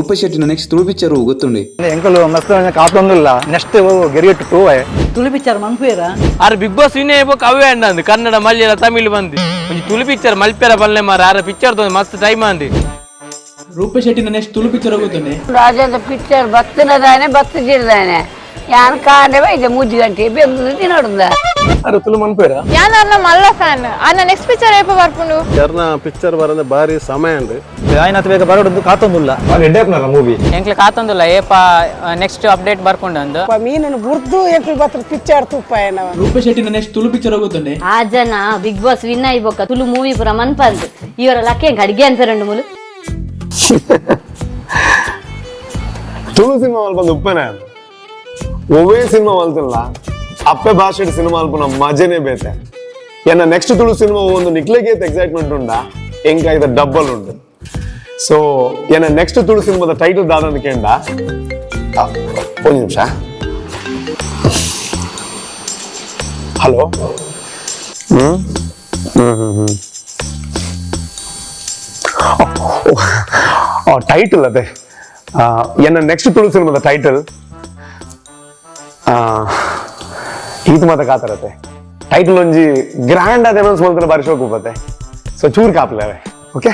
ರೂಪೇಶ್ ಶೆಟ್ಟಿನ next Tulu picture ಗೊತ್ತುಂಡೆ. ಎಂಕಲು ಮಸ್ತ್ ಕಾತೊಂದಿಲ್ಲ ನೆಕ್ಸ್ಟ್ ಗೆರಿಯಟ್ 2. ತುಳು ಪಿಕ್ಚರ್ ಮನ್ಪುವೇರ? ಆರ್ ಬಿಗ್ ಬಾಸ್ ವಿನ್ ಬೋಕ್ ಅವೇ ಅಂಡ್ ಕನ್ನಡ, ಮಲಯಾಳ, ತಮಿಳು ಬಂದು ಒಂಜಿ ತುಳು ಪಿಕ್ಚರ್ ಮಲ್ಪೆರ ಬಲ್ಲೆ ಮಾರ. ಆರ ಪಿಕ್ಚರ್ ಮಸ್ತ್ ಟೈಮ್ ಅಂದಿ. ರೂಪೇಶ್ ಶೆಟ್ಟಿನ ನೆಕ್ಸ್ಟ್ ತುಳು ಪಿಕ್ಚರ್ ಗೊತ್ತುಂಡೆ. ರಾಜೇಂದ್ರ ಪಿಕ್ಚರ್ ಬತ್ತಿನದಾನೆ ಬತ್ತಿಜಿರ್ದಾನೆ ಯಾನ್ ಕಾಂಡೆ ಬೈದೆ 3 ಗಂಟೆ ಬೆಂದು ತಿನ್ನೋಡ್ದ. ಅರೆ ತುಳು ಮನ್ಪೇರ. ಯಾನ್ ಅರ್ನ ಮಲ್ಲ ಫ್ಯಾನ್. ಅನ್ನ ನೆಕ್ಸ್ಟ್ ಪಿಕ್ಚರ್ ಏಪ ಬರ್ಪುಂಡು? ಚರ್ನ ಪಿಕ್ಚರ್ ಬರಂದೆ ಬಾರಿ ಸಮಯ ಅಂಡ್. ಆಯ್ನತ್ ಬೇಗ ಬರೋಡು ಕಾತೊಂದಿಲ್ಲ ಮೂವಿ. ಎಂಕ್ಲೆ ಕಾತೊಂದುಲ್ಲ ಏಪ ನೆಕ್ಸ್ಟ್ ಅಪ್ಡೇಟ್ ಬರ್ಪುಂಡು ಅಂದು. ಮೀನನ್ನು ಬುರ್ದು ಎಂಕುಲು ಬತ್ತ ಪಿಕ್ಚರ್ ತುಪ್ಪ. ರೂಪೇಶ್ ಶೆಟ್ಟಿನ ನೆಕ್ಸ್ಟ್ ತುಳು ಪಿಕ್ಚರ್ ಗೊತ್ತುಂಡೆ. ಆ ಜನ ಬಿಗ್ ಬಾಸ್ ವಿನ್ ಆಯ್ಬೊಕ್ಕ ತುಳು ಮೂವಿ ಪೂರ ಮನ್ಪಂದು ಇವರ ಲಕ್ಕೆ ಅಡಿಗೆ ಅನ್ಪೆರಂಡು ಮುಲು. ತುಳು ಸಿನಿಮಾ ಮಲ್ಪಂದು ಉಪ್ಪನೆ ಒವ್ವೇ ಸಿನಿಮಾ ಮಲ್ತಿಲ್ಲ ಅಪ್ಪೆ ಭಾಷೆ ಸಿನಿಮಾ ಅಲ್ಪನ ಮಜೆನೇ ಬೇತೆ. ಎನ್ನ ನೆಕ್ಸ್ಟ್ ತುಳು ಸಿನಿಮಾ ಒಂದು ನಿಕ್ಲೆಗೆ ಎಕ್ಸೈಟ್ಮೆಂಟ್ ಉಂಡ ಎಂಕಾಯ್ದ ಡಬ್ಬಲ್ ಉಂಡು. ಸೊ ಎನ್ನ ನೆಕ್ಸ್ಟ್ ತುಳು ಸಿನಿಮಾದ ಟೈಟಲ್ ದಾದ ಕೇಂಡ. ಒಂದು ನಿಮಿಷ. ಹಲೋ, ಹ್ಮ್ ಹ್ಮ್ ಹ್ಮ್ ಹ್ಮ್ ಟೈಟಲ್ ಅದೇ ಎನ್ನ ನೆಕ್ಸ್ಟ್ ತುಳು ಸಿನಿಮಾದ ಟೈಟಲ್ ಈತ ಮಾತ ಕಾತರತೆ. ಟೈಟಲ್ ಒಂಜಿ ಗ್ರ್ಯಾಂಡ್ ಆದ ಅನೌನ್ಸ್ ಮಾಡ್ತಾರೆ, ಬಾರಿ ಶೋಕ್ ಹೋಗುತ್ತೆ. ಸೊ ಚೂರ್ ಕಾಪ್ಲೆ. ಓಕೆ.